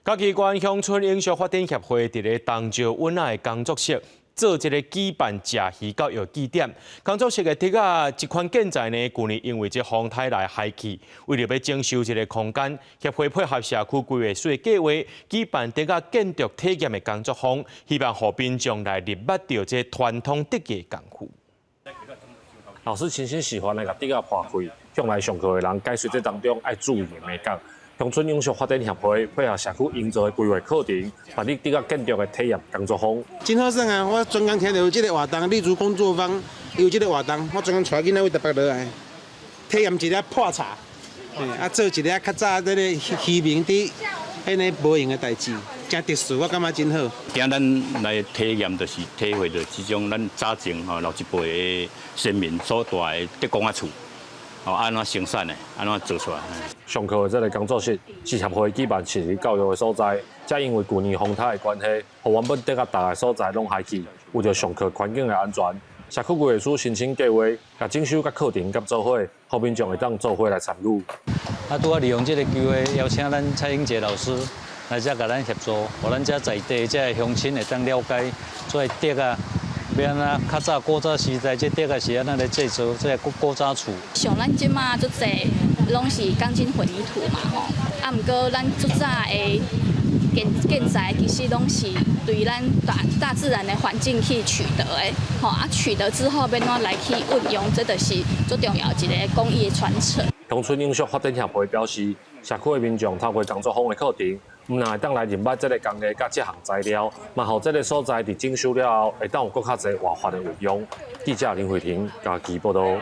嘉義縣鄉村永續發展協會佇咧東石溫仔的工作室做這个舉辦食魚教育據點。工作室的竹仔這款建材呢，舊年因為這風颱來害去，為著欲整修這个空間，協會配合社區規劃署的計劃，舉辦竹仔建築體驗的工作坊，希望予民眾來認捌著這傳統竹藝功夫。老師真心喜歡來共竹仔破開，向來上課的人解說這當中愛注意的眉角。鄉村永續發展協會配合社區營造的規劃課程，辦理竹仔建築的體驗工作坊。真好耍啊！我專工聽著有這个活動，綠竹工作坊有這个活動，我專工帶囡仔為台北落來體驗一下破柴，啊做一下較早這个漁民佇彼个無閒的代誌，誠特殊，我感覺真好。今咱來體驗，就是體會著這種咱早前吼老一輩的先民所蹛的竹工仔厝，哦，按怎生產的，按怎做出來。上課的這个工作室是協會舉辦食魚教育的所在，才因為舊年風颱的關係，予原本竹仔搭的所在攏害去，為著上課環境的安全，社區規劃署申請計劃，共整修佮課程佮做伙，予民眾會當做伙來參與。啊，拄仔利用這个機會，邀請咱蔡英傑老師來遮共咱協助，予咱遮在地這个鄉親會當了解這个竹仔，欲按怎較早古早時代這竹仔是按怎來製作這个古古早厝。像咱這馬足濟攏是鋼筋混凝土嘛吼，啊，毋過咱足早的建建材其實攏是對咱大大自然的環境去取得的，吼啊取得之後欲按怎來去運用，這就是足重要一个工藝的傳承。鄉村永續發展協會表示，社區的民眾透過工作坊的課程，毋但會當來認捌這个工藝佮這項材料，嘛予這个所在佇整修了後，會當有閣較濟活化的運用。記者林慧婷嘉義報導。